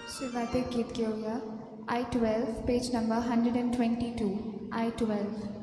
सुरवातेक गीत घेवया. I-12, page number 122. I-12.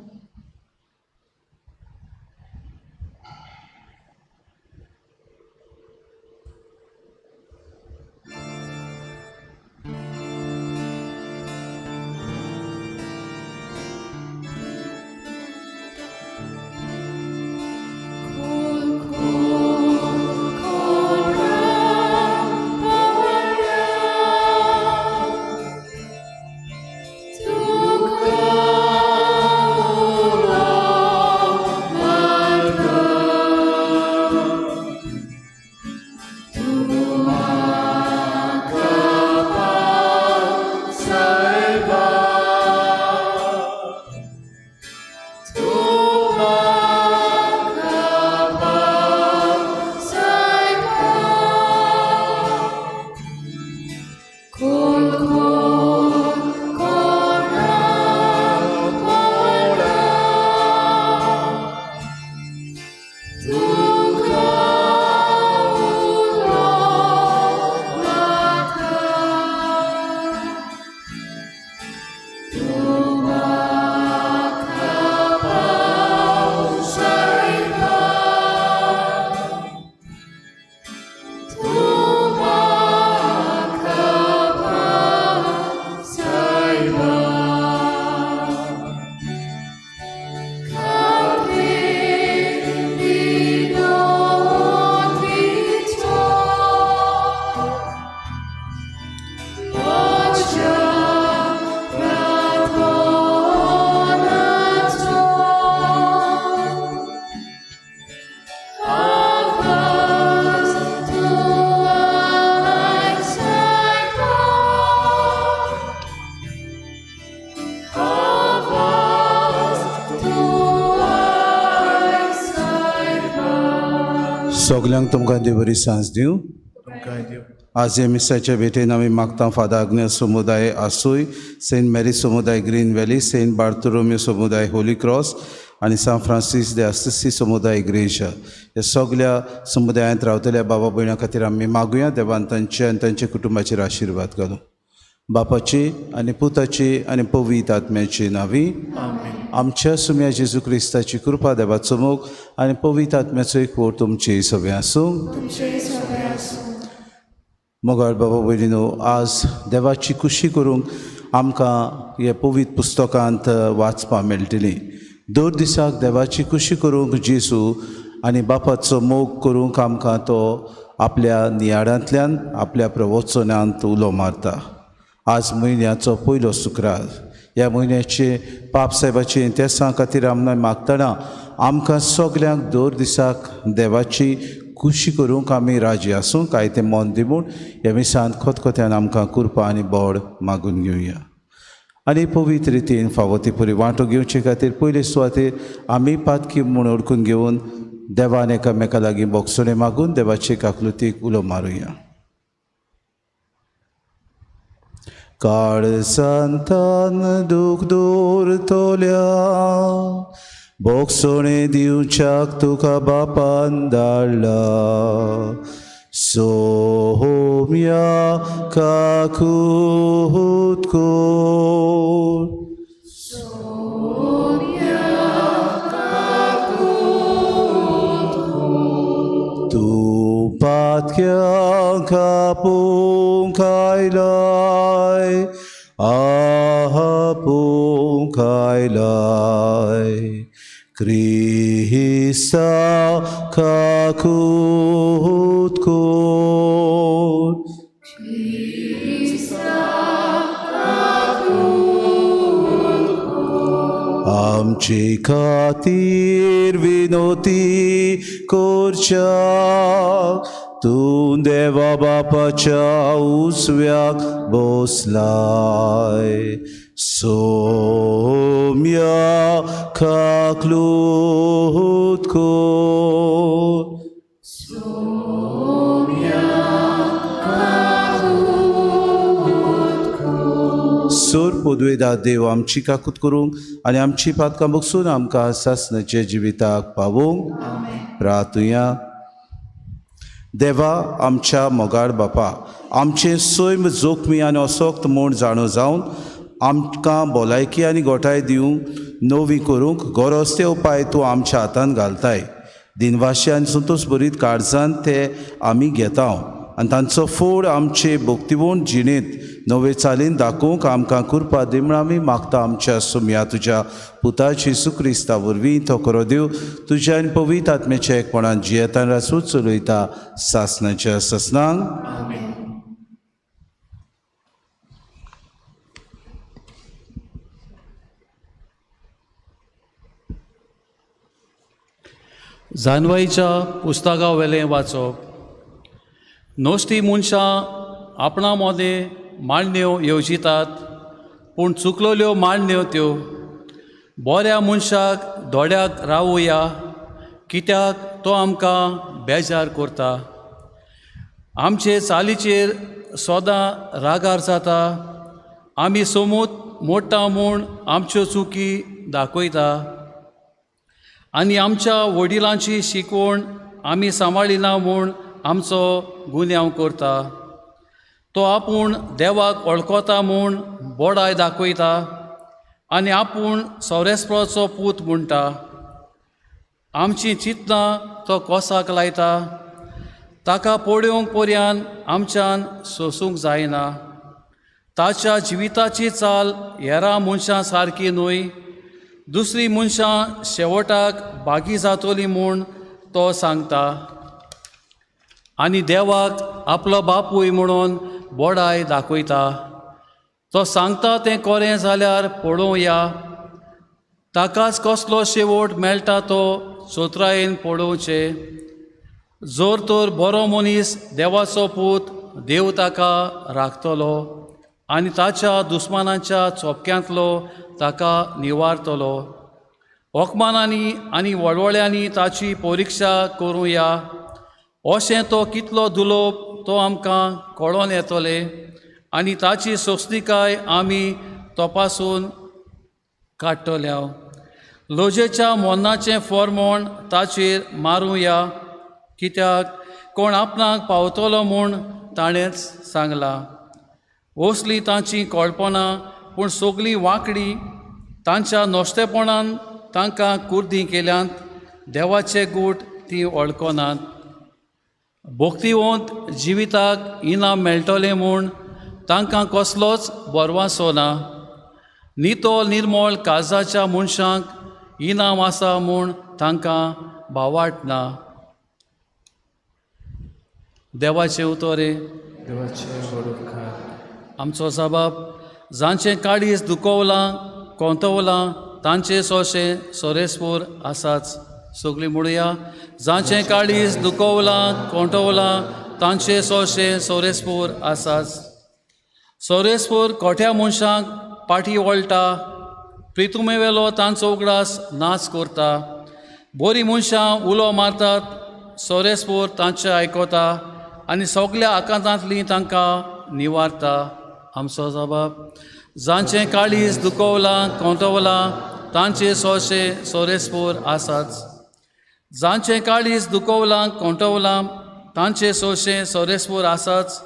सगल्यांक तुमकां देव बरी सांज दिवं. आज हे मिसाच्या भेटेन आमी मागता फादर आग्नेस समुदाय आसूय, सेंट मेरी समुदाय ग्रीन व्हॅली, सेंट बार्तोलोम्यू समुदाय होली क्रॉस आनी सांत फ्रांसीस दे आसिसी समुदाय इग्रेजा ह्या सगल्या समुदायांत रावतल्या बाबा भयणां खातीर आमी मागुया. देवान तांचे आनी तांच्या कुटुंबाचेर आशिर्वाद घालूं. बापाची आनी पुताची आनी पवित्र आत्म्याची नांवी आमच्या सुम्या जेजू क्रिस्ताची कृपा, देवाचो मोग आनी पवित्र आत्म्याचो एकवट तुमचे सगळें आसूं. मोगाळ बाबा भयणीनो, आज देवाची खुशी करूंक आमकां हे पवित्र पुस्तकांत वाचपाक मेळटली. दर दिसाक देवाची खुशी करूंक जेजू आनी बापाचो मोग करूंक आमकां तो आपल्या नियाळांतल्यान आपल्या प्रवचनांत उलो मारता. आज म्हयन्याचो पयलो शुक्रार. ह्या म्हयन्याचे पाप साहेबाचे इतिहासा खातीर आमकां मागतना आमकां सगल्यांक दर दिसाक देवाची खुशी करूंक आमी राजी आसूं काय तें मन दिवून ह्या मिसांत खतखत्यान आमकां कृपा आनी बळ मागून घेवया. आनी पवित्र रितीन फावो ती पुरी वांटो घेवचे खातीर पयले सुवातेर आमी पातकी म्हूण ओळखून घेवन देवान एकामेका लागीं बोगसणें मागून देवाचे काकलुतीक उलो मारुया. काळसांतान दूख दवरतल्या बोगसणें दिवच्याक तुका बापान धाडला. सोम्या काकूत कोर, तूं पातक्यांक आपोवंक आयलाय, आपोवंक आयलाय. क्रिस्ता काकूत कोर, आमचे खातीर विनोती करच्या तूं देवा बापाच्या उजव्याक बसलाय. सोम्या काकलूत कोर, सोर पदवेदा देव आमची काकूत करूंक आनी आमची पातकां बगसून आमकां सासणाच्या जिविताक पावोवंक. प्रार्थुया. देवा आमच्या मोगाळ बापा, आमचें सैम जोखमी आनी असक्त म्हूण जाणो जावन आमकां भलायकी आनी गोठाय दिवंक नवी करूंक गरज ते उपाय तूं आमच्या हातान घालताय. दिनवाशी आनी संतोश भरीत काळजान ते आमी घेता आनी तांचो फोड आमचे भक्तिवण जिणेंत नवे चालीन दाखोवंक आमकां कृपा दी म्हूण आमी मागता आमच्या सुमया तुज्या पुता जेजू क्रिस्ता वरवीं. तो खरो देव तुज्या आनी पवित्र आत्म्याच्या एकपणान जियेतान रासूच चलयता सासनाच्या सासनांक. जानवाईच्या पुस्तका वेलें वाचप. नोस्ती मनशां आपणा मोदें मांडण्यो येवजितात, पूण चुकलोल्यो मांडण्यो त्यो. बऱ्या मनशाक दोड्याक रावुया, कित्याक तो आमकां बेजार करता. आमचे चालीचेर सदां रागार जाता. आमी सोमूत मोडटा म्हूण आमच्यो चुकी दाखयता आनी आमच्या वडिलांची शिकवण आमी सांबाळिना म्हूण आमचो गुन्यांव करता. तो आपूण देवाक वळखता म्हूण बोडाय दाखयता आनी आपूण सोरेस्पराचो पूत म्हणटा. आमची चिंतनां तो कोसाक लायता. ताका पळोवंक पर्यान आमच्यान सोसूंक जायना. ताच्या जिविताची चाल हेरां मनशां सारकी न्हय. दुसरी मनशां शेवटाक बागी जातली म्हूण तो सांगता आनी देवाक आपलो बापूय म्हणून बोडाय दाखयता. तो सांगता तें कोरें जाल्यार पळोवया. ताकाच कसलो शेवट मेळटा तो चोत्रायेन पळोवचें. जर तर बरो मनीस देवाचो पूत, देव ताका राखतलो आनी ताच्या दुस्मानाच्या चोपक्यांतलो ताका निवारतलो. ओकमानांनी आनी वळवळ्यांनी ताची परिक्षा करुया. अशें तो कितलो दुलोप तो आमकां कळोन येतलें आनी ताची सोंसणीकाय आमी तपासून काडटल्या. लजेच्या मरणाचें फॉर्मोण ताचेर मारुया, कित्याक कोण आपणाक पावतलो म्हूण ताणेंच सांगलां. असली तांची कल्पना, पूण सगळीं वांकडी. तांच्या नश्टेपणान तांकां कुर्दी केल्यांत. देवाचे गूट ती वळखनात. भक्तिवंत जिविताक इनाम मेळटलें म्हूण तांकां कसलोच बरवासो ना. नितळ निर्मळ काळजाच्या मनशांक इनाम आसा म्हूण तांकां भावाट ना. देवाचें उतोरे. आमचो साबाब जांचें काळीज दुखवलां कोंतवलां तांचे सोशे सोरेस्पोर आसाच. सगळीं म्हणुया, जांचें काळीज दुखवलां कोंटवलां तांचे सोशे सोरेस्पोर आसाच. सोरेस्पोर कोठ्या मनशांक पाटी वळटा, प्रितुमेवेलो तांचो उगडास नाच करता. बरीं मनशां उलो मारतात, सोरेस्पोर तांचें आयकता आनी सगल्या आकांतांतलीं तांकां निवारता. आमचो जबाब जांचें काळीज दुखवलां कोंटवलां तांचे सोशे सोरेस्पोर आसाच. जांचें काळीज दुखवलां कोंटवलां तांचे सोशे सोरेस्पोर आसाच.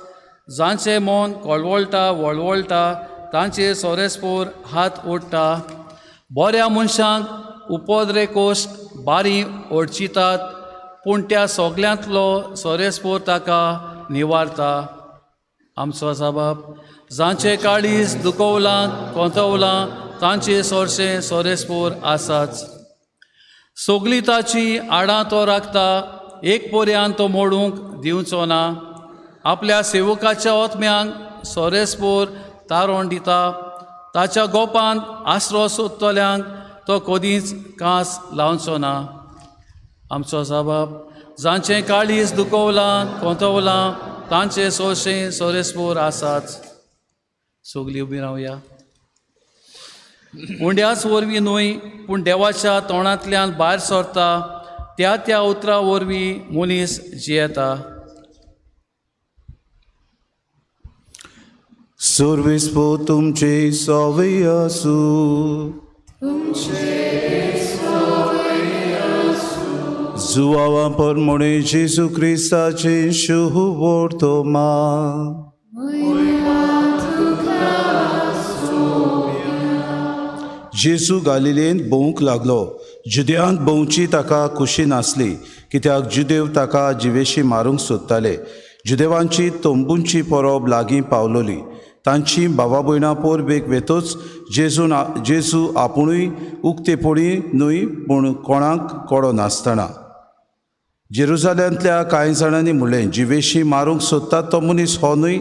जांचें मन कळवळटा वळवळटा तांचे सोरेस्पोर हात ओडटा. बऱ्या मनशांक उपद्रे कोश्ट बारी ओडचितात, पूण त्या सगल्यांतलो सोरेस्पोर ताका निवारता. आमचो साबाब जांचें काळीज दुखवलां कोंतवलां तांचे सोरशे सोरेस्पोर आसाच. सगळीं ताची आडां तो राखता, एक पर्यान तो मोडूंक दिवचो ना. आपल्या सेवकाच्या ओतम्यांक सोरेस्पोर तारोण दिता. ताच्या गोपांत आसरो सोदतल्यांक तो कदींच कांस लावचो ना. आमचो साबाब जांचें काळीज दुखवलां कोंतवलां तांचे सोशे सोरेस्पोर आसाच. सगळीं उबी रावया. उंड्याच वरवीं न्हय पूण देवाच्या तोंडांतल्यान भायर सरता त्या त्या उतरां वरवीं मनीस जियेता. सर्वेस्पो तुमचे सवय आसूं. जुवावा परमोणे जेजू क्रिस्ताचे शुभवर्तमान. जेजू गालिलेंत भोंवूंक लागलो. जुदेयांत भोंवची ताका खुशी नासली, कित्याक जुदेव ताका जिवेशी मारूंक सोदताले. जुदेवांची तंबूंची परब लागीं पावलोली. तांची भावा भयणां परबेक वेतच जेजू आपुणूय उक्तेपणी न्हय पूण कोणाक कळो नासतना जेरुजाल्यांतल्या कांय जाणांनी म्हणलें, जिवेशी मारूंक सोदता तो मनीस हो न्हय,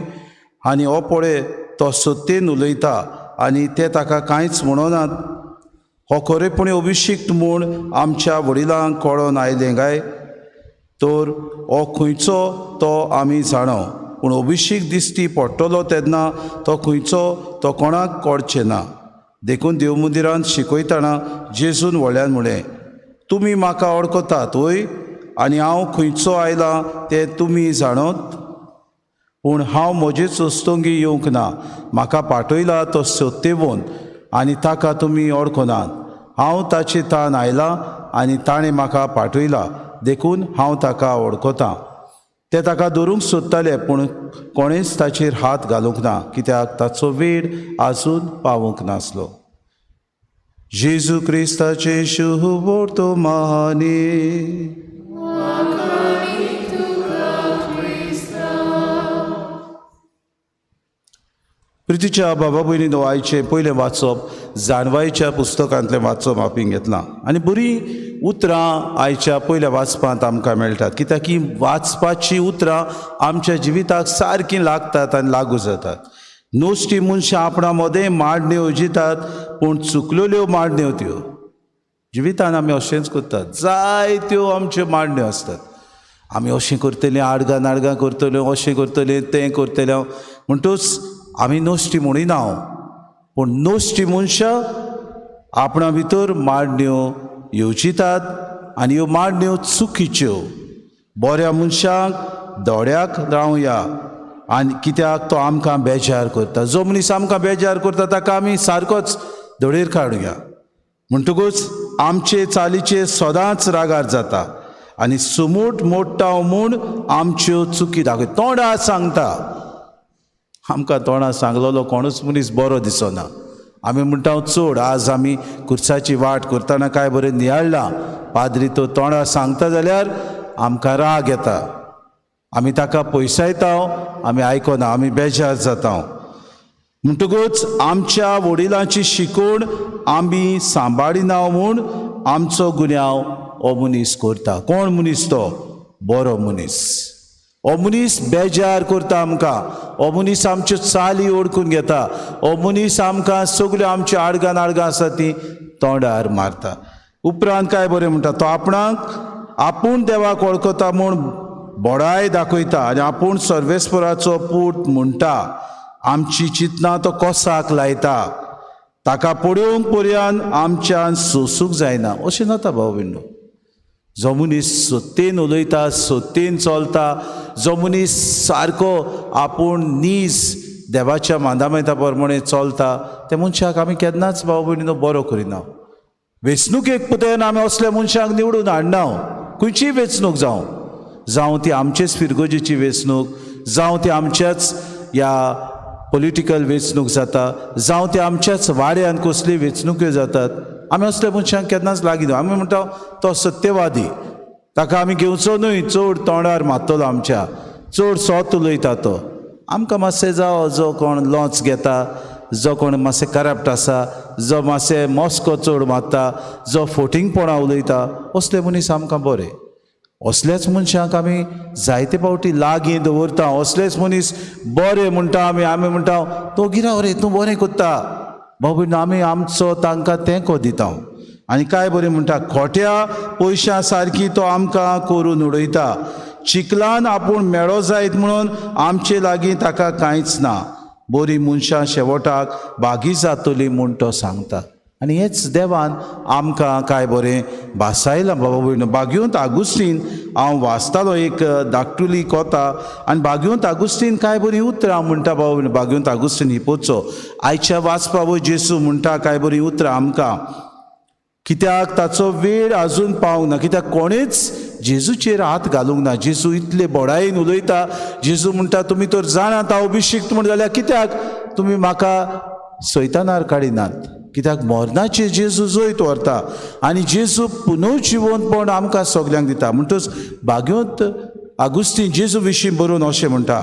आनी हो पळय तो सत्तेन उलयता आनी ते ताका कांयच म्हणनात. हो खरेपणी अभिषिक्त म्हूण आमच्या वडिलांक कळोन आयलें काय? तर हो खंयचो तो आमी जाणो, पूण अभिषेक दिसती पडटलो तेन्ना तो खंयचो तो कोणाक कळचें ना. देखून देवमंदिरांत शिकयतना जेजून व्हडल्यान म्हणलें, तुमी म्हाका वळखतात वय, आनी हांव खंयचो आयलां तें तुमी जाणत. पूण हांव म्हजेच वस्तुंगी येवंक ना, म्हाका पाठयला तो सत्यवंत आनी ताका तुमी वळखनात. हांव ताचे तान आयलां आनी ताणें म्हाका पाठयला, देखून हांव ताका वळखतां. ते ताका धरूंक सोदताले, पूण कोणेंच ताचेर हात घालूंक ना, कित्याक ताचो वेळ आजून पावूंक नासलो. जेजू क्रिस्ताचे शुभवर्तमानी. प्रितीच्या बाबा भयणीनो, आयचें पयलें वाचप जाणवायच्या पुस्तकांतलें वाचप आपीन घेतलां आनी बरीं उतरां आयच्या पयल्या वाचपांत आमकां मेळटात, कित्याक की वाचपाचीं उतरां आमच्या जिविताक सारकीं लागतात आनी लागू जातात. नोश्टी मनशां आपणा मदें मांडण्यो येवजितात, पूण चुकलेल्यो मांडण्यो त्यो. जिवितान आमी अशेंच करतात, जायत्यो आमच्यो मांडण्यो आसतात. आमी अशें करतलीं, आडगां नाडगां करतल्यो, अशें करतलीं, तें करतलें, म्हणटूच आमी नोश्टी म्हणिना, पूण नोश्टी मनशां आपणा भितर मांडण्यो येवजितात आनी ह्यो मांडण्यो चुकीच्यो. बऱ्या मनशांक दोळ्याक रावया, आनी कित्याक तो आमकां बेजार करता. जो मनीस आमकां बेजार करता ताका आमी सारकोच धडेर काडुया. म्हणटकूच आमचे चालीचे सदांच रागार जाता आनी सुमूट मोडटा म्हूण आमच्यो चुकी दाखय. तोंडा सांगता, आमकां तोंडा सांगलेलो कोणूच मनीस बरो दिसना. आमी म्हणटा चड आज आमी कुर्साची वाट करतना काय बरें नियाळ्ळां, पाद्री तो तोंडा सांगता जाल्यार आमकां राग येता, आमी ताका पयसायता, आमी आयकना, आमी बेजार जाता. म्हणटकूच आमच्या वडिलांची शिकवण आमी सांबाळिना म्हूण आमचो गुन्यांव हो मनीस करता. कोण मनीस तो? बरो मनीस. हो मनीस बेजार करता आमकां, हो मनीस आमच्यो चाली ओडकून घेता, हो मनीस आमकां सगल्यो आमच्यो आडगां नाडगां आसा तीं तोंडार मारता. उपरांत काय बरें म्हणटा, तो आपणाक आपूण देवाक वळखता म्हूण बडाय दाखयता आनी आपूण सर्वेस्पराचो पूत म्हणटा. आमची चिंतनां तो कोसाक लायता, ताका पळोवंक पर्यान आमच्यान सोसूंक जायना. अशें जाता भाव भयणो. जो मनीस सत्तेन उलयता, सत्तेन चलता, जो मनीस सारको आपूण नीज देवाच्या मांदामेता प्रमाणे चलता, त्या मनशाक आमी केन्नाच भाव भयणीनो बरो करिना. वेंचणुकेक पुतेन आमी असल्या मनशांक निवडून हाडना. खंयचीय वेंचणूक जावं, जावं ती आमचेच फिरगोजेची वेंचणूक, जावं ती आमच्याच ह्या पॉलिटिकल वेंचणूक जाता, जावं ती आमच्याच वाड्यान कसली वेंचणुक्यो जातात, आमी असल्या मनशांक केन्नाच लागीं न्हू. आमी म्हणटा तो सत्यवादी, ताका आमी घेवचो न्हय, चड तोंडार मारतलो आमच्या, चड सोत उलयता तो. आमकां मातशें जावं जो कोण लॉच घेता, जो कोण मातशें करप्ट आसा, जो मातशें मस्को चड मारता, जो फोटिंगपणां उलयता, असले मनीस आमकां बरे. असल्याच मनशांक आमी जायते फावटी लागीं दवरता, असलेच मनीस बरे म्हणटा आमी. आमी म्हणटा तो गिराव रे, तूं बरें करता. भाव भयणो, आमी आमचो तांकां तेंको दिता. आनी काय बरें म्हणटा, खोट्या पयशां सारकी तो आमकां करून उडयता. चिखलान आपूण मेळो जायत म्हणून आमचे लागीं ताका कांयच ना. बरी मनशां शेवटाक बागी जातली म्हूण तो सांगता. आनी हेच देवान आमकां काय बरें भासायलां बाबा भयणो. बागयोंत आगुस्तीन हांव वाचतालो एक धाकटुली कोता, आनी बागयोंत आगुस्तीन काय बरीं उतरां म्हणटा बाबा भयणो. बागयोंत आगुस्तीन हिपोचो आयच्या वाचपा वयर जेजू म्हणटा काय बरीं उतरां आमकां, कित्याक ताचो वेळ आजून पावंक ना, कित्याक कोणेच जेजूचेर हात घालूंक ना. जेजू इतले बोडायेन उलयता. जेजू म्हणटा तुमी तर जाणात हांव अभिषिक्त म्हण, जाल्यार कित्याक तुमी म्हाका सैतानार काडिनात? कित्याक मरणाचेर जेजू जैत व्हरता आनी जेजू पुनर्जिवंतपण आमकां सगल्यांक दिता. म्हणटच भाग्यवंत आगुस्तीन जेजू विशीं बरोवन अशें म्हणटा,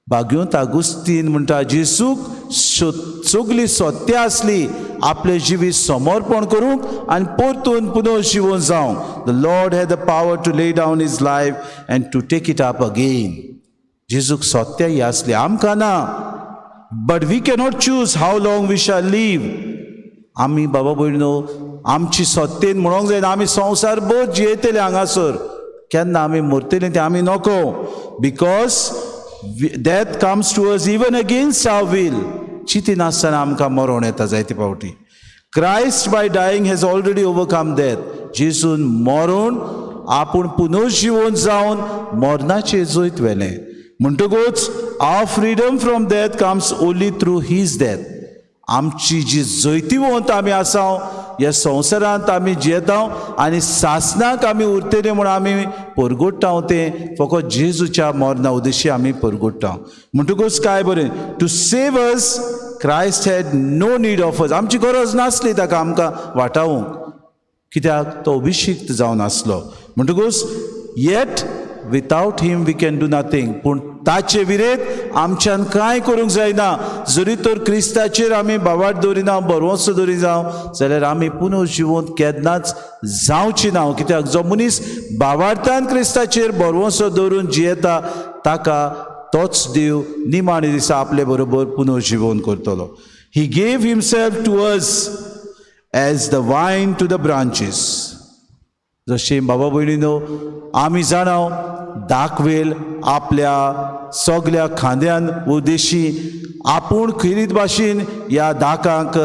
भाग्यवंत आगुस्तीन म्हणटा जेजूक सगली सत्या आसली आपलें जिवीत समर्पण करूंक आनी परतून पुनर्जिवन जावंक. The Lord had the power to lay down his life and to take it up again. जेजूक सत्या ही आसली, आमकां ना. But we cannot choose how long we shall live. आमी बाबा भयणो आमची सत्तेन म्हणोंक जायना आमी संवसार भर जियेतले हांगासर, केन्ना आमी मरतले तें आमी नको. Because death comes to us even against our will. चिंतिनासतना आमकां मरण येता जायते फावटी. Christ by dying has already overcome death. जेजून मरून आपूण पुनर्जिवन जावन मरणाचेर जैत व्हेलें. म्हणटकूच our freedom from death comes only through his death. आमची जी जैतिवंत आमी आसा ह्या संवसारांत आमी जियेता आनी सासणाक आमी उरतले म्हूण आमी परगोडटा तें फकत जेजूच्या मरणा उद्देशी आमी परगोडटा. म्हणटकूच काय बरें, to save us Christ had no need of us. आमची गरज नासली ताका आमकां वाटावंक, कित्याक तो अभिषिक्त जावन आसलो. म्हणटकूच yet without him we can do nothing. पूण ताचे विरेत आमच्यान कांय करूंक जायना. जरी तर क्रिस्ताचेर आमी भावार्थ दवरिना, भरवंसो दवरिना जाल्यार आमी पुनर्जिवंत केन्नाच जावची ना. कित्याक जो मनीस भावार्थान क्रिस्ताचेर भरवंसो दवरून जियेता ताका तोच देव निमाणे दिसा आपले बरोबर पुनर्जिवन करतलो. He gave himself to us as the vine to the branches. जशें बाबा भयणीनो आमी जाणा दाखवेल आपल्या सगल्या खांद्यान उद्देशी आपूण खेरीत भाशेन ह्या दाकांक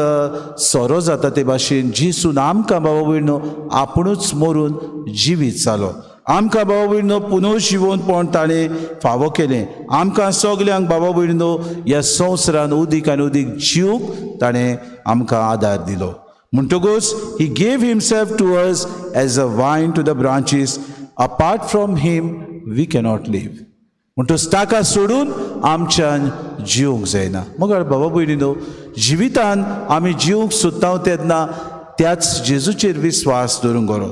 सोरो जाता ते भाशेन जेजून आमकां बाबा भयणो आपुणूच मरून जिवीत जालो. आमकां बाबा भयणो पुनर्जिवंतपण ताणें फावो केलें. आमकां सगल्यांक बाबा भयणो ह्या संवसारान उदीक आनी उदीक जिवंक ताणें आमकां आदार दिलो. म्हणटकूच he gave himself to us as a vine to the branches. Apart from him we cannot live. म्हणटकूच ताका सोडून आमच्यान जिवंक जायना. मगर बाबा भयणीनो जिवितान आमी जिवंक सोदता तेन्ना त्याच जेजूचेर विस्वास दवरूंक गरज.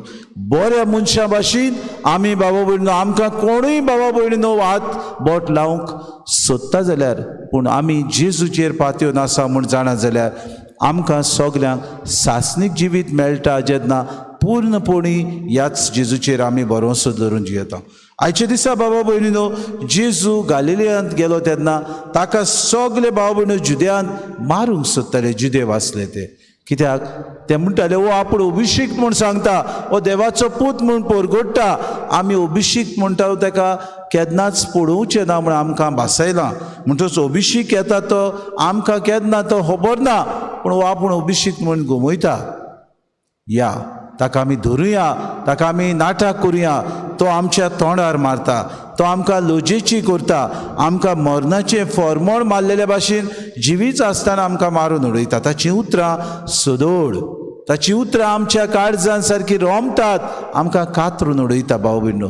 बऱ्या मनशां भाशेन आमी बाबा भयणीनो आमकां कोणूय बाबा भयणीनो हात बोट लावंक सोदता जाल्यार पूण आमी जेजूचेर पातयेवन आसा म्हूण जाणा जाल्यार आमकां सगल्यांक सासणीक जिवीत मेळटा जेन्ना पूर्णपणी ह्याच जेजूचेर आमी भरवंसो दवरून जियेता. आयच्या दिसा बाबा भयणीनो जेजू गालिलियांत गेलो तेन्ना ताका सगले बाबा भयणो जुद्यांत मारूंक सोदताले. जुदेव आसले ते, कित्याक ते म्हणटाले हो आपूण अभिषेक म्हूण सांगता, हो देवाचो पूत म्हूण परगोडटा, आमी अभिषेक म्हणटा ताका केन्नाच पळोवचें ना म्हूण आमकां भासयलां. म्हणटकच अभिषेक येता तो आमकां केन्ना तो खबर ना, पूण हो आपूण अभिषेक म्हूण गमयता. या ताका आमी धरुया, ताका आमी नाटक करुया, तो आमच्या तोंडार मारता, तो आमकां लजेची करता, आमकां मरणाचें फॉर्मोण मारलेल्या भाशेन जिवीच आसतना आमकां मारून उडयता. ताचीं उतरां सदोड, ताचीं उतरां आमच्या काळजान सारकीं रोमतात, आमकां कातरून उडयता. भाव भयणो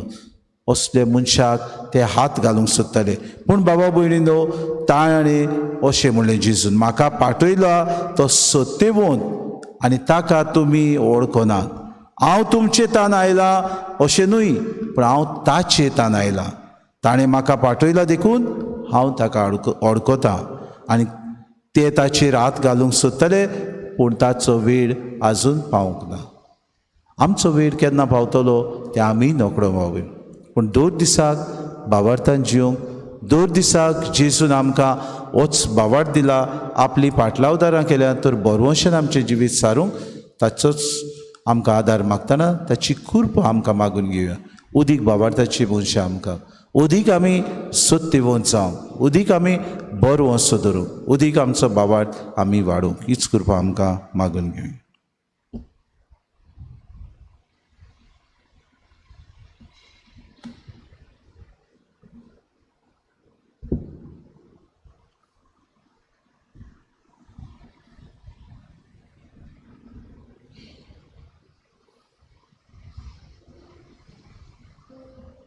असले मनशाक ते हात घालूंक सोदताले. पूण बाबा भयणीनो ताणें अशें म्हणलें जेजून, म्हाका पाठयला तो सत्यवंत आनी ताका तुमी वळखनात. हांव तुमचे तान आयलां अशें न्हय, पूण हांव ताचे तान आयलां. ताणें म्हाका पाठयला देखून हांव ताका अडकतां. आनी ते ताचेर हात घालूंक सोदताले, पूण ताचो वेळ आजून पावूंक ना. आमचो वेळ केन्ना पावतलो तें आमी नकळो बाबा. पूण दर दिसाक भावार्थान जिवंक, दर दिसाक जेजून आमकां होच भावार्थ दिला, आपली पाटलावदारां केल्या तर बरवंशान आमचें जिवीत सारूंक ताचोच आमकां आदार मागतना ताची कृपा आमकां मागून घेवया. उदीक भावार्थाची मनशां आमकां, उदीक आमी सत्यवंत जावंक, उदीक आमी बरो वंसो धरूंक, उदीक आमचो भावार्थ आमी वाडोवंक, हीच कृपा आमकां मागून घेवया.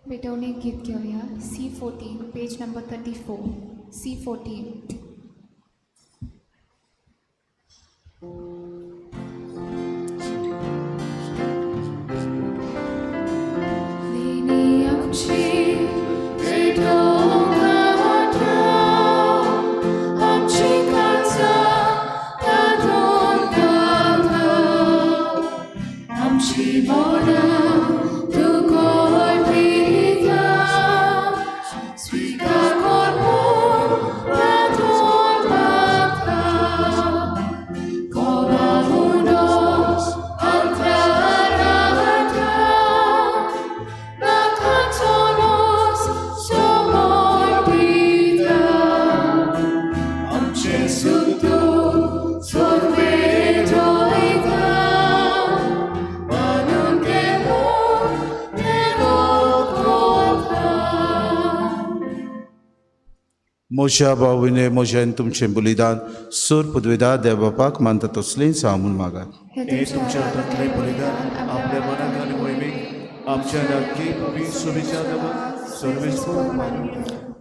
भेटवणे गीत घेऊया. C14, page number 34. C14. म्हज्या भावने म्हज्यान तुमचें बलिदान सूर पदवेदार देव बापाक मानता तसलेंच हांव म्हूण मागात. हे तुमच्या हातांतलें बलिदान आपल्या मनाक आनी मोहिमेक आमच्या नक्की पवित्र सुविचार सर्वेस्पर मानून.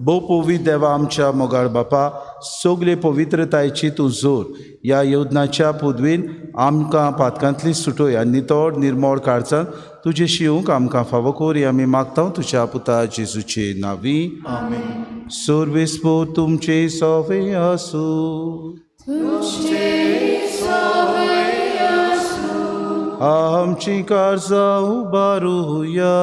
भोव पवित्र देवा आमच्या मोगाळ बापा, सगळे पवित्रतायेची तूं जोर ह्या योजनाच्या पदवीन आमकां पातकांतली सुटय आनी नितळ निर्मळ काळजान तुजें शिवूंक आमकां फावो कर, आमी मागता तुज्या पुता जेजूचे नांवी. आमेन. सर्वेस्पर तुमचे सवे आसूं. आमची काळजां उबारुया.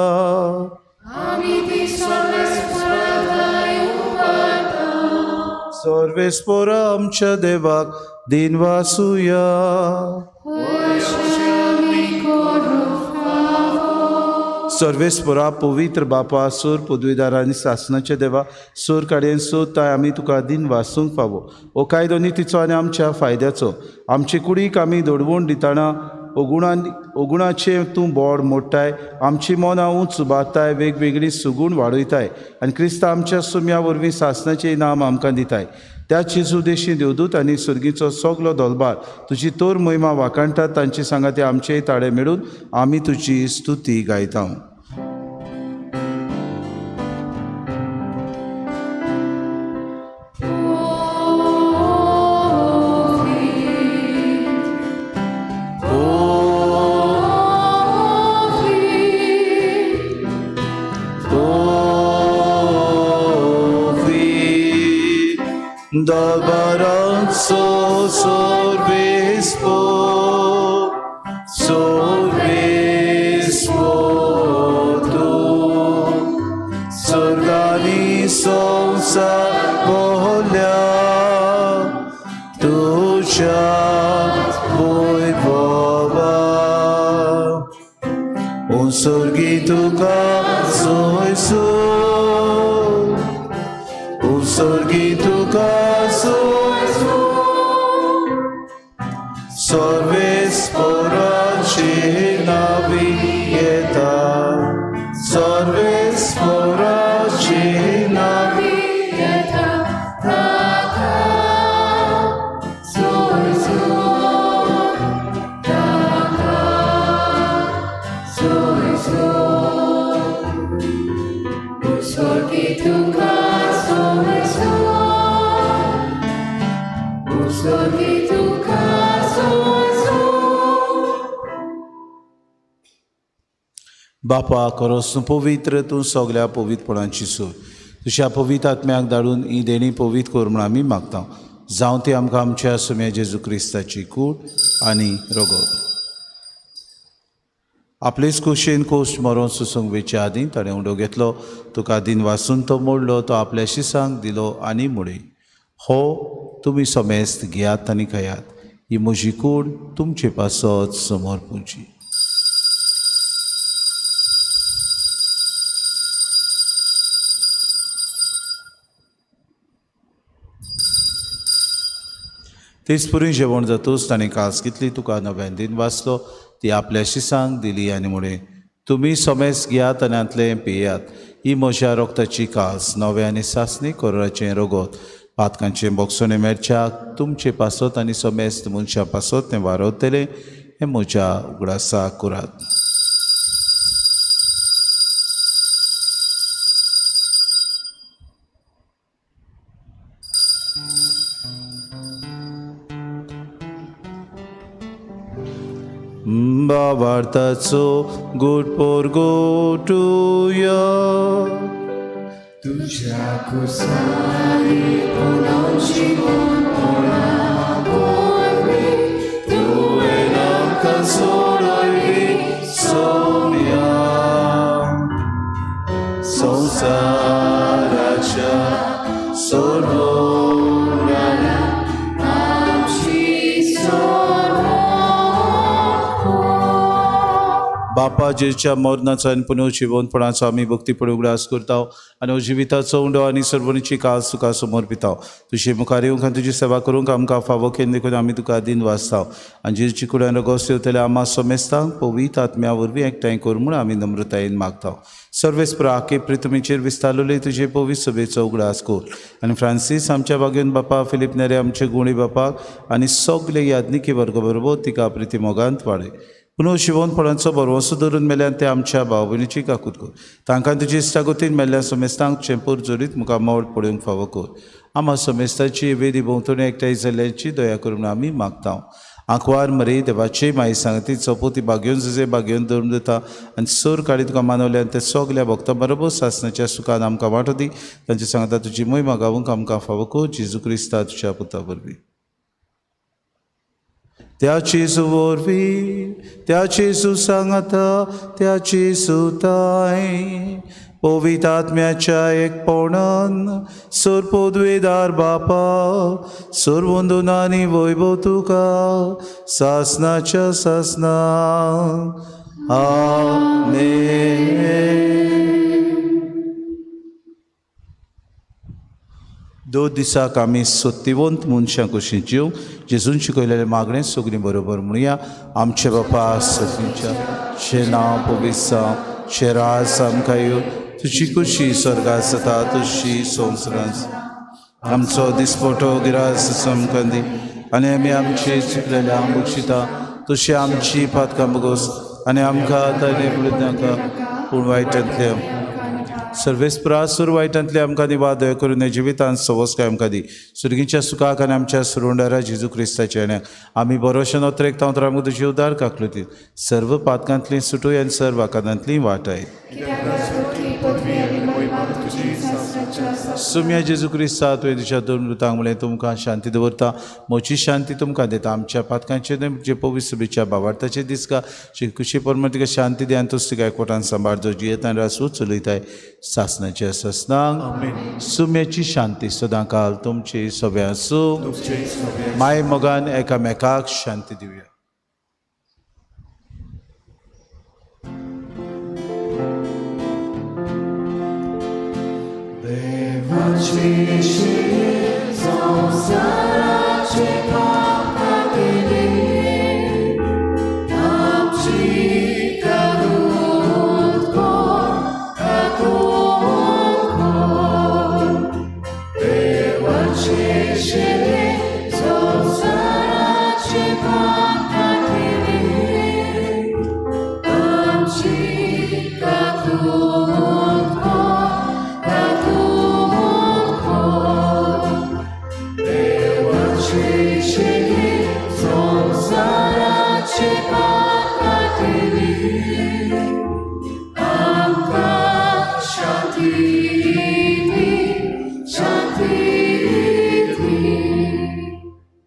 सर्वेस्पर आमच्या देवाक दिन वासुया. सर्वेस्परा पवित्र बापा, सूर पदवीदार आनी सासणाच्या देवा, सूर काडयेन सोदताय आमी तुका दिन वासूंक फावो. हो कायदो नितीचो आनी आमच्या फायद्याचो. आमचे कुडीक आमी दडवण दितना अगुणाचें तूं बोड मोडटाय, आमची मनां उंच उबारताय, वेगवेगळी सुगूण वाडयताय आनी क्रिस्ता आमच्या सुम्या वरवीं सासणाचें इनाम आमकां दिताय. त्या जेजू देशी देवदूत आनी सर्गीचो सगलो दलबार तुजी तोर महिमा वाखाणटात, तांचे सांगाते आमचेय ताळे मेळून आमी तुजी स्तुती गायता. Dalbaranzo sorbispo, sorbispo tu, sorgani sonsa volja, tuja vojvova, un sorgi tuka soisu, un sorgi tuka सर्वेस्पराची नावी येता, सर्वेस्पराची नावी येता, ताका सोयसूर, ताका सोयसूर, उसोटी तुका सोयसूर, उसोटी तुका सोयसूर. बापा खरोच तूं पवित्र, तूं सगल्या पवित्रपणाची सूर. तुज्या पवित्र आत्म्याक धाडून ही देणी पवित्र कर म्हूण आमी मागता. जावं ती आमकां आमच्या सुम्या जेजू क्रिस्ताची कूड आनी रगत. आपलेच कुशीन कोश्ट मरोन सुसूंक वेच्या आदीं ताणें उडो घेतलो, तुका दिन वासून तो मोडलो, तो आपल्या शिसांक दिलो आनी म्हणलें, हो तुमी समेस्त घेयात आनी खायात, ही म्हजी कूड तुमचे पासत समर्पूची. तेच पुरी जेवण जातूच ताणें कास घेतली, तुका नव्यान दिन वाचलो, ती आपल्या शिसांक दिली आनी म्हणलें, तुमी समेस्त घेयात आनी हांतलें पियात, ही म्हज्या रोगताची कास, नव्या आनी सासणी कोराचें रगत, पातकांचें बोगसणें मेळच्याक तुमचे पासत आनी समेस्त मनशां पासत तें वारवतलें, हें म्हज्या उगडासाक करात. बावार्थाचो गुड पोरगोटुया. तुझ्या कुसारी पुनर्जीवन वरवीं तुवें आमकां सोडयली सोम्या संवसाराच्या सोडवणाऱ्या आमची सोडवण. बापा जेच्या मरणाचो आनी पुनर्जिवनपणाचो आमी भक्तीपण उगडास करता आनी जिविताचो उंडो आनी सर्वणीची कास तुका समर्पिता. तुजे मुखार येवंक आनी तुजी सेवा करूंक आमकां फावो केली देखून आमी तुका दिन वाचता आनी जेची कुडान रोगोस येवतल्या आमा समेस्तांक पवित्र आत्म्या वरवीं एकठांय कर म्हूण आमी नम्रतायेन मागता. सर्वेस्पर आके प्रितमीचेर विस्तारलेले तुजे पवित्र सभेचो उगडास कर आनी फ्रांसीस आमच्या बागेन बापा, फिलीप नेरे आमचे गुणी बापाक आनी सगले याज्ञिकी वर्ग बरोबर तिका प्रिती मोगांत वाडय. पुनः शिवनपणाचो भरवंसो धरून मेल्यान ते आमच्या भाव भयणीची काकूत कर. तांकां तुजी इश्टागतीन मेल्ल्या समेस्तांक चेंपूर जोडीत मुखार मोड पळोवंक फावो कर. आमा समेस्ताची वेदी भोंवतणी एकठांय जाल्ल्याची दया करून आमी मागता. आंकवार मरे देवाचे माई सांगती चपोती बागेवन जुजे बागेवन धरून दिता आनी सोर काडी तुका मानवल्यान ते सगल्या भक्तां बरोबर सासणाच्या सुखान आमकां वांटो दी. तांचे सांगता तुजी मोहिमा गावूंक आमकां फावो कर. जेजू क्रिस्ता तुज्या पुता वरवीं. त्या जेजू वरवीं, त्या जेजू सांगता, त्या जेजू ताय पवित्र आत्म्याच्या एकपणान सोर पदवेदार बापा सोरवंदून आनी वैभव तुका सासनाच्या सासना. आमेन. दोन दिसाक आमी सत्तिवंत मनशां कशीं जीव जेजून शिकयलेलें मागणें सगळीं बरोबर म्हणया. आमचे बापा सगळींच्या तुजें नांव पवित्र जावं, तुजें राज आमकां येवं, तुजी खुशी स्वर्गात जाता तशी संवसारांत. आमचो दिसपटो गिरास आमकां दी आनी आमी आमचे चुकलेल्या बक्षिता तशी आमची पातकां बगोस आनी आमकां ताणें नाका पूण वायटांतले सर्वेस्परासूर वायटांतले आमकां निवा दया करून जिवितांत सवसकाय आमकां दी. सुर्गीच्या सुखाक आनी आमच्या सुरुंडारा जेजू क्रिस्ताच्या येण्याक आमी बरोशे नोत्रेक तांव आमकां तुजी उदार काकलुतीत सर्व पातकांतली सुटूय आनी सर्व आकादांतली वाटाय. सुम्या जेजू क्रिस्ता तुवें तुज्या दोन मृतांक म्हणलें तुमकां शांती दवरता, म्हजी शांती तुमकां दिता. आमच्या पातकांचे न्हय जे पवित्र सभेच्या भावार्थाचे दिसका कुशी परमळ तिका शांती दी आनी तूच तिका एकवटान सांबाळ जो जियेता आनी रासू चलयताय सासनाच्या सासनांक. सुम्याची शांती सदां काल तुमची सगळ्यां आसूं. माय मोगान एकामेकाक शांती दिवया. देवाची संवसाराचे पाप काडले, आमची काकूत कर, काकूत कर. देवाची संवसाराचे पाप काडले, आमची काकूत कर, काकूत कर. देवाची संवसाराचे पाप काडले, आमकां शांती दी, शांती दी.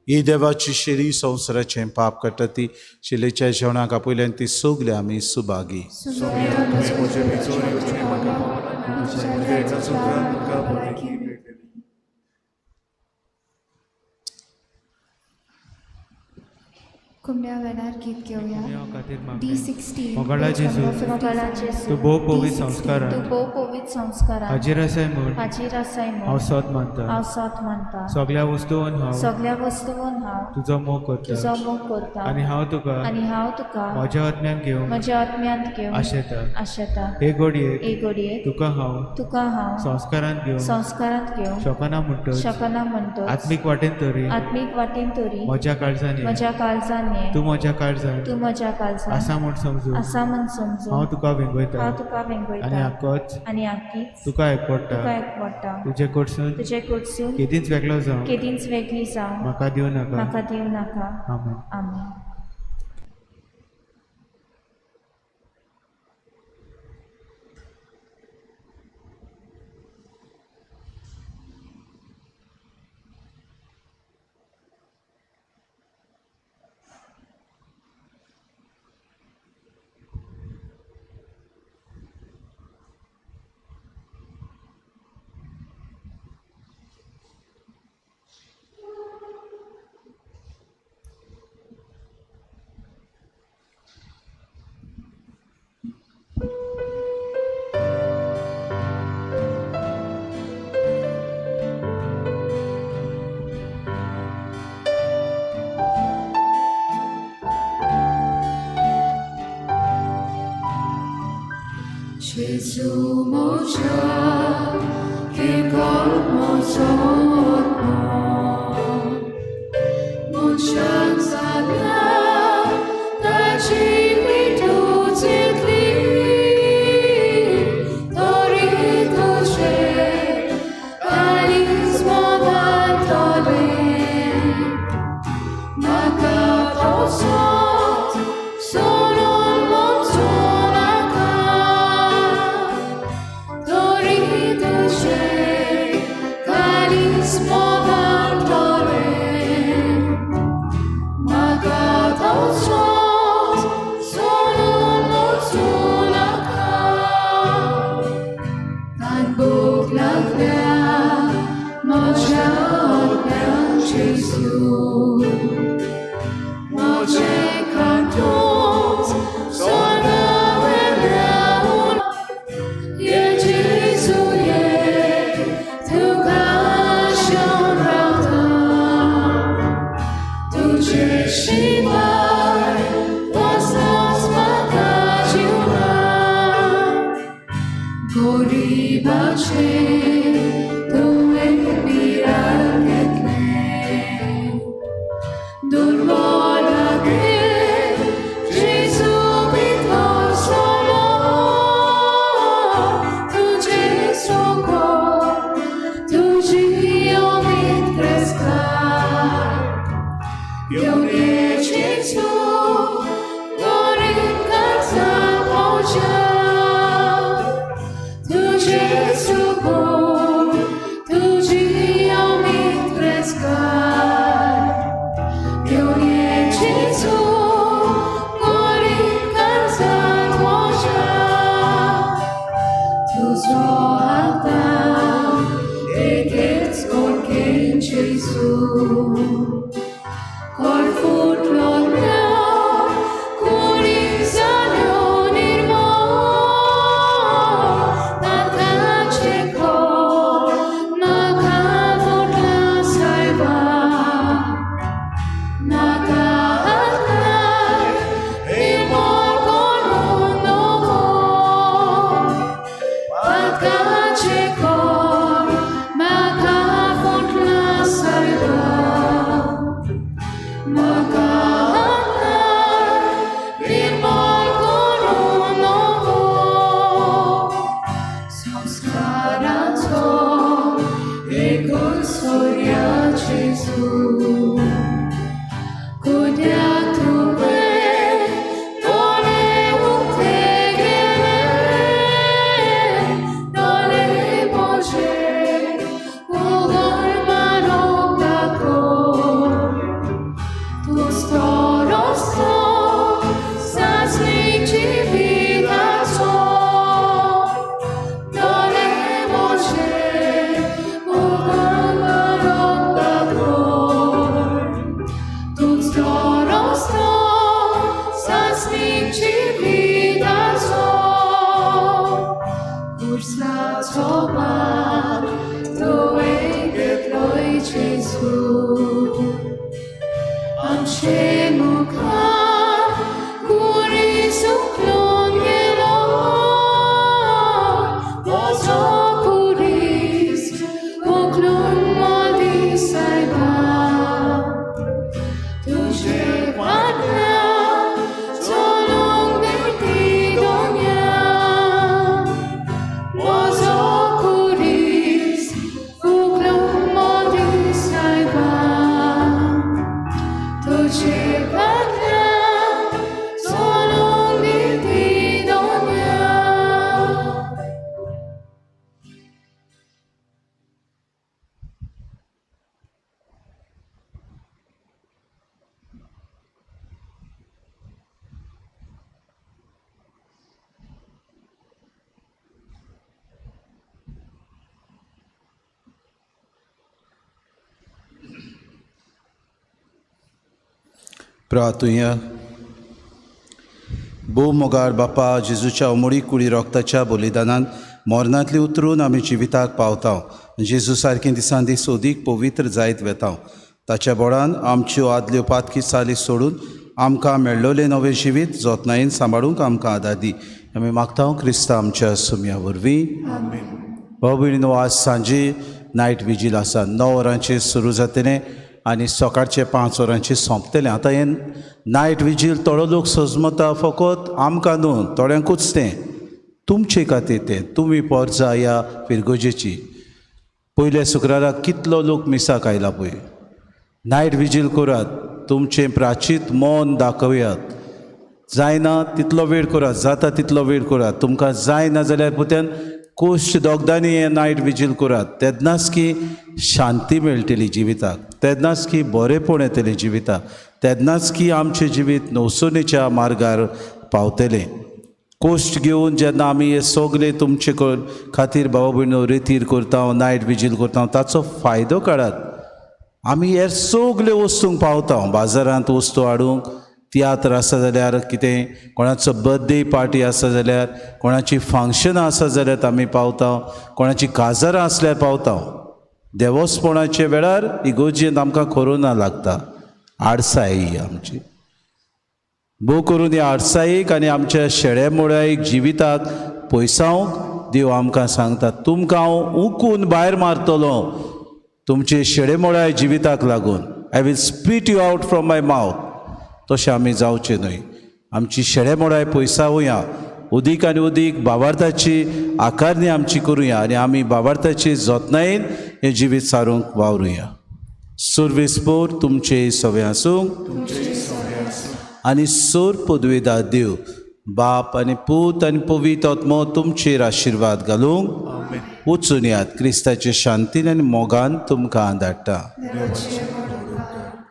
ही देवाची शेरी संवसाराचें पाप काडटा ती शिलेच्या जेवणाक आपयल्यान ती सगळी आमी सुभागी. तुवें म्हजे भितर येवचें म्हाका फावना, तुज्या एकाच उपरांत तुका भलायकी मेळटली. कुमण्या वेणार गीत घेवया. खातीर मागणें. D16 मोगाळा जेजू, मोगाळा जेजू, तूं भोव पवित्र संस्कारान तूं भोव पवित्र संस्कारान हाजीर आसाय म्हूण हाजीर आसाय हांव म्हूण सोद मानता. हांव सोद मानता. सगळ्या वस्तून हांव सगळ्या वस्तून हांव तुजो मोग करता तुजो मोग करता आनी हांव तुका आनी हांव तुका म्हज्या आत्म्यान घेवंक म्हज्या आत्म्यांत घेवन आशेता. आशेता. हे घडयेक हे घडयेक तुका हांव तुका हांव संस्कारांत घेवंक संस्कारांत घेवंक शकना म्हणटच शकना म्हणटच आत्मीक वाटेन तरी आत्मीक वाटेन तरी म्हज्या काळजान ये. म्हज्या काळजान ये. तूं म्हज्या काळजान तूं म्हज्या काळजान आसा म्हूण समजून आसा म्हूण समजून हांव तुका वेंगयता हांव तुका आनी वेंगयता आकोच आनी आकीच तुका एकवटा. तुका एकवटा. तुजे कडसून तुजे कडसून केदींच वेगळो जावं केदींच वेगळी जावं म्हाका दिवं नाका. म्हाका दिवं नाका. आमेन. आमेन. प्रातुया भोव मोगाळ बापा जेजूच्या उमळी कुडी रोगताच्या बलिदानान मरणांतली उतरून आमी जिविताक पावता. जेजू सारकें दिसान दीस अदीक पवित्र जायत वेता. ताच्या बोडान आमच्यो आदल्यो पातकी चाली सोडून आमकां मेळ्ळोलें नवें जिवीत जतनायेन सांबाळूंक आमकां आदार दी. आमी मागता क्रिस्ता आमच्या सुमया वरवीं. भाव भयणीनो, आज सांजे नायट विजील आसा. 9 वरांचेर सुरू जातलें आनी सकाळचे 5 वरांचेर सोंपतलें. आतां हें नायट विजील थोडो लोक सजमता फकत आमकां न्हू, थोड्यांकूच तें तुमचे खातीर तें. तुमी पोरजा ह्या फिरगोजेची पयल्या शुक्राराक कितलो लोक मिसाक आयला पळय. नायट विजील करात, तुमचें प्राचीत मन दाखोवयात. जायना तितलो वेळ करात, जाता तितलो वेळ करात. तुमकां जायना जाल्यार पुत्यान कोश्ट दोगदांनी हें नायट विजील करात. तेन्नाच की शांती मेळटली जिविताक, तेन्नाच की बरेंपण येतलें जिविताक, तेन्नाच की आमचें जिवीत नवसणेच्या मार्गार पावतलें. कोश्ट घेवन जेन्ना आमी हे सगळे तुमचे खातीर भाव भयणो रेतीर करता, नायट विजील करता, ताचो फायदो काडात. आमी हे सगळे वस्तूंक पावता, बाजारांत वस्तू हाडूंक, तियात्र आसा जाल्यार, कितें कोणाचो बर्थडे पार्टी आसा जाल्यार, कोणाची फंक्शनां आसा जाल्यार आमी पावता, कोणाची काजारां आसल्यार पावता. देवस्पणाचे वेळार इगोर्जेंत आमकां कोरोना लागता, आडसाय ही आमची. भोव करून ह्या आडसायेक आनी आमच्या शेळे मोळ्याक जिविताक पयसावंक देव आमकां सांगता, तुमकां हांव उकून भायर मारतलो तुमचे शेळेमोळ्या जिविताक लागून. I will spit you out from my mouth. तशें आमी जावचें न्हय. आमची शेळेमोळाय पयसावया, उदीक आनी उदीक बाबार्थाची आकारणी आमची करुया आनी आमी बाबार्थाची जतनायेन हें जिवीत सारूंक वावरुया. सुर्वेस्पोर तुमचे सवे आसूं आनी सोर पदवेदार देव बाप आनी पूत आनी पवित्र आत्मो तुमचेर आशिर्वाद घालूंक वचून यात. क्रिस्ताचे शांतीन आनी मोगान तुमकां धाडटा.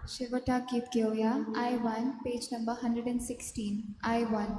शेवटाक गीत घेवया. I 1, page number 116. I 1.